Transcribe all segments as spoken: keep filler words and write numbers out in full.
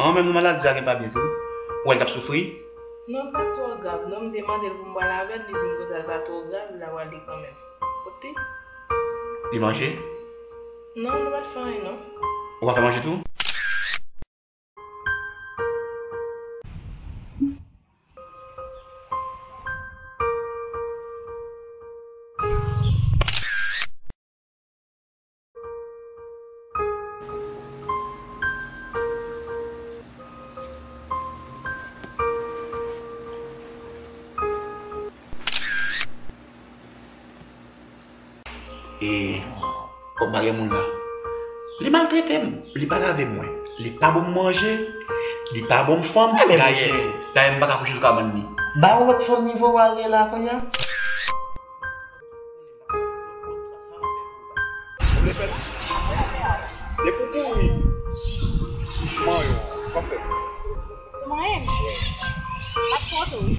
An, menm maladi a gen pa byen tou. Ou wè l t ap soufri? Non, pa twò grav. Non, m te mande l pou m pral avè l, li di m konsa l pa twò grav, l ap ale kanmenm. Kote? Li manje? Non, nou pa t fè anyen, non. Ou pa fè manje tou? E kòm pa gen moun la, li maltrete m, li pa lave mwen, li pa ban m manje, li pa ban m fanm. Dayè, dayè, m pa ka kouche sou kabann li. Ba yon lòt fanm nivo w ale la kounye a. Ou vle fè l? Depi w kouri, manyen w, w ap fè l. Manyen m? W ap fè w tou.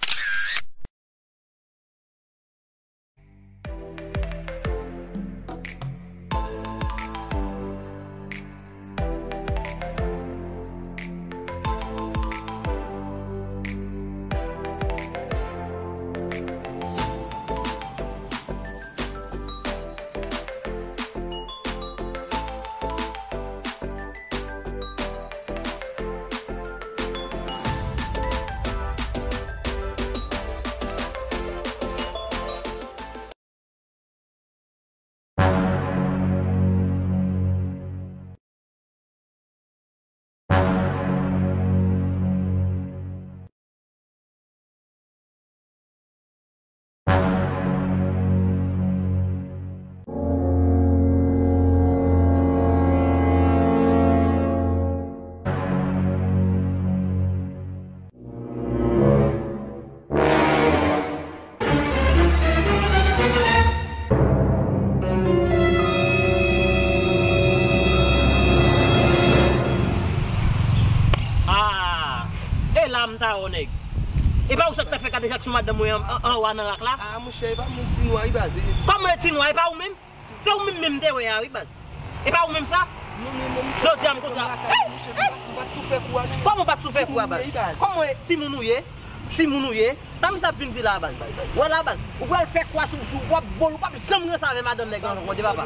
Ah! E la m ta wè w, nèg. E pa ou sa k ta fè kadejak sou madanm mwen an, an, anwo a nan rak la? Ah, monchè, e pa moun ti nwa, wi, baz. Kòman e ti nwa? E pa ou menm? Se ou menm menm m te wè a, wi, baz. E pa ou menm sa? Non, non, non, monchè. Jodi a m kontan. Monchè, m pa, m pa t sou fè kou a, non. Kòman w pa t sou fè kou a, baz? Timoun ou ye, wi, baz. Kòman w timoun ou ye? Timoun ou ye? Sa misye ap vin di la, baz? Wè la, baz. Ou pral fè kou a sou bouch ou, w ap bo l, ou p ap janm ranse avè madanm nèg lan ankò, tande papa.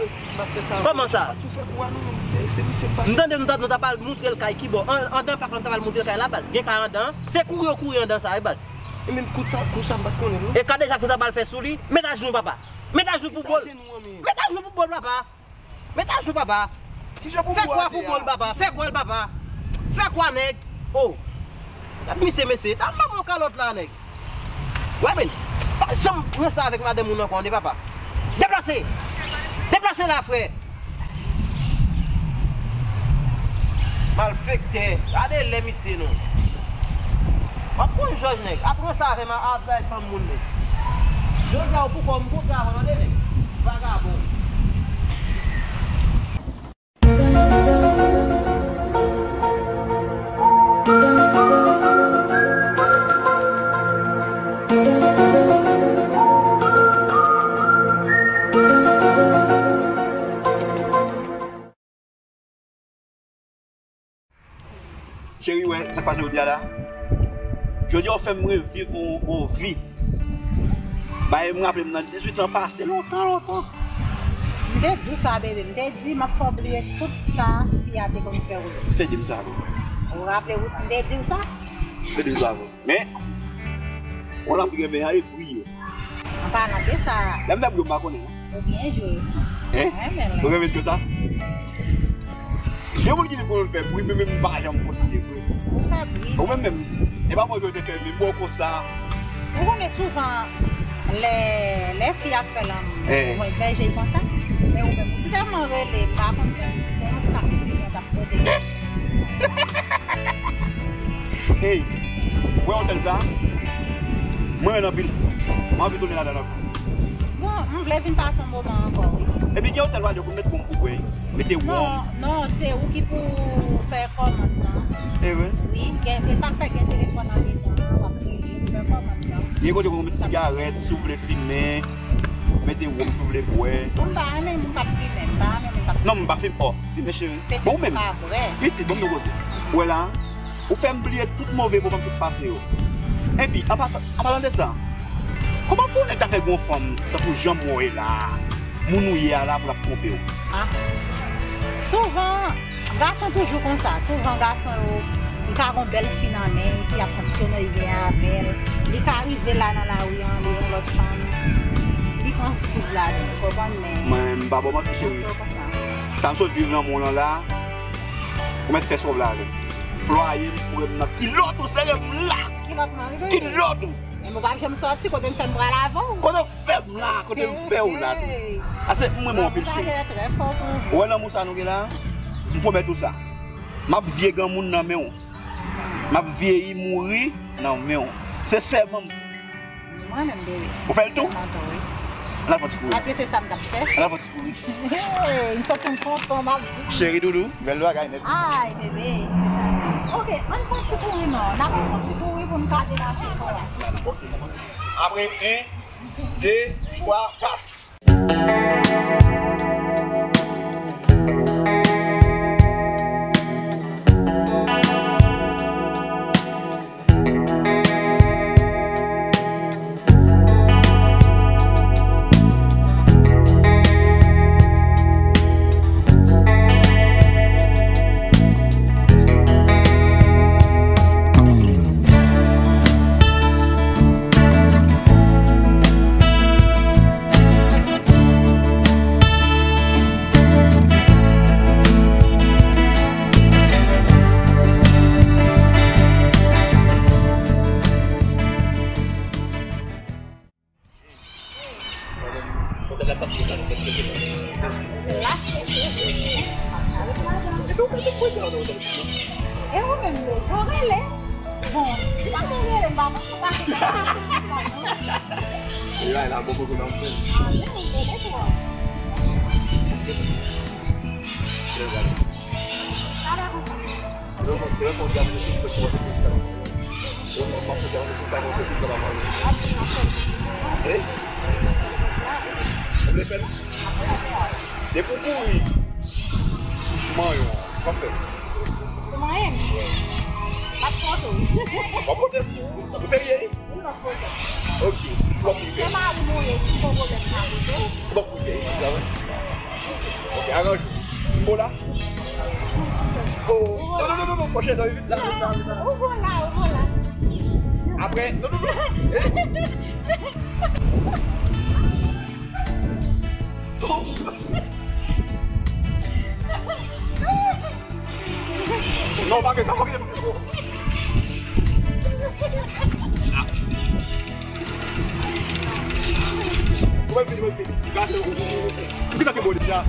Kòman sa? M pa t sou fè kou a, non, non, se, se misye k pase. M tande nou ta, nou ta pral montre l kay kibò. An, andan pak lan, nou ta pral montre l kay la, baz. Gen kay andan. Se kouri yo kouri andan sa, wi, baz. E menm kout sa, kou sa, m pa t konnen, non. E kadejak nou ta pral fè sou li. Met ajenou, papa. Met ajenou pou bo l. Met ajenou pou bo l, papa. Met ajenou, papa. Fè kwa pou bo l, papa. Fè kwa l, papa. Fè kwa, nèg. Oh. Gad misye, mesye. Ta ban m yon kalòt la, nèg. Wè, men. Pa janm ranse avèk madanm moun ankò, tande, papa. Deplase. Deplase la, frè. Malfektè. Gade lè misye, non. W ap konn jòj, nèg. Ap ranse avè m, ap bay fanm moun, nèg. Jodi a, ou pou kò m kontre avè w, tande, nèg. Vagabon. Cheri, wè sa k pase jodi a la. Jodi a, ou fè m reviv yon, yon vi. Bagay m raple m nan dizuit an pase, lontan, lontan. M te di w sa, bebe. M te di m ap fè w bliye tout sa fi a te konn fè w yo. Ou te di m sa, wi. Ou raple w, m te di w sa? Ou te di m sa, wi. Men, ou la pi renmen a, e bri yo. An palan de sa. Lè m fè bri yo, m pa konnen, non. Ou byen jwe. Hein? Mwen menm. Ou renmen jwe sa? Gen moun ki di pou yo fè bri, men menm m pa janm kontinye vre. Ou fè bri. Ou menm menm, e pa mwen ki te fè, men bon konsa. Ou konnen souvan, lè, lè fi ap fè lanmou, eh, mwen fè je konsa. Men ou menm, ou sèlman rele, m pa konn fè bri, se yon sak si mwen t ap pote. Hey, ou wè otèl sa? Mwen renmen anpil. Mwen anvi tounen ladan l ankò. Bon, m vle vin pase yon moman ankò, wi. Epi gen otèl w al yo pou met wonm pou bwè. Mete wonm. Non, non, se ou ki pou fè kòmand lan. E vre? Wi, gen, se sa k fè gen telefòn andedan an, w ap rele, ou fè kòmand lan. Gen kote pou met sigarèt, si w vle fimen, mete wonm si w vle bwè. Bon, m pa renmen moun k ap fimen, m pa renmen moun k ap fimen. Non, m pa fimen. Oh, fimen cheri. Bon, ou menm. Pitit, bon, m yon kote. Ou wè la? Ou fè m bliye tout move moman m te pase yo. Epi, an pa-, an palan de sa, kòman pou yon nèg ta fè gen yon fanm tankou jan m wè w ye la a, moun ou ye a la pou l ap twonpe w? Ah. Souvan, gason toujou konsa. Souvan, gason yo, li ka gen yon bèl fi nan men, epi y ap fonksyone, li gen avè l. Li ka rive la nan lari an, li wè yon lòt fanm, li pran siz ladan l, ou konprann, men mwen, m pa ba w manti, cheri. Sa m sot viv nan mond lan la, ou mèt fè sa w vle avè m. Plwaye m, foure m nan kilòt ou, sere m la. Kilòt mwen rive. Kilòt ou. Men mwen pa janm sòti, kote m fè m pral avè w. Kote m fè m la, kote m fè w la tou. Ase, mwen renmen w anpil, cheri. Ou wè lanmou sa nou gen la? M pwomèt ou sa. M ap vye granmoun nan men w. M ap vyeyi mouri nan men w. Se sèman m. Mwen menm, bebe. Ou fè l tou? Mwen tou, wi. Ann al fè yon ti kouri. Paske se sa m t ap chèche. Ann al fè yon ti kouri. Hey, m santi m kontan, m ap viv. Cheri doudou, bèl bagay nèt. Ay, bebe. Ok, ann fè yon ti kouri non. N ap fè yon ti kouri pou n ka demache kò a. Ok. Apre, en, de, twa, kat. E ou menm, bebe? Bon, si pa te rele m, pa konn si pa te rele m. E la, la, bon, bon, bon, bon. Ah, men, ou bebe twòp. Sa va konsa. Depi w kouri, manyen w, kòman fè? Ou manyen m? M ap pote w. W ap pote m? Ou serye? Wi, m ap pote w. Ok. Ou ap pote m? Se mari m ou ye, ki gwo pwoblèm m ka pote w. Ou ap pote isit la, wi. Ok, aranje w. Ou la? Oh, non, non, non, non, non, pwochen, non, evit la, evit la, evit la. Ou bon la, ou bon la. Apre, non, non, non. Non, pa gen, pa gen. Ou mèt vini, ou mèt vini. Gade, ou, ou, ou, ou. Ou ki nan ki bò deja?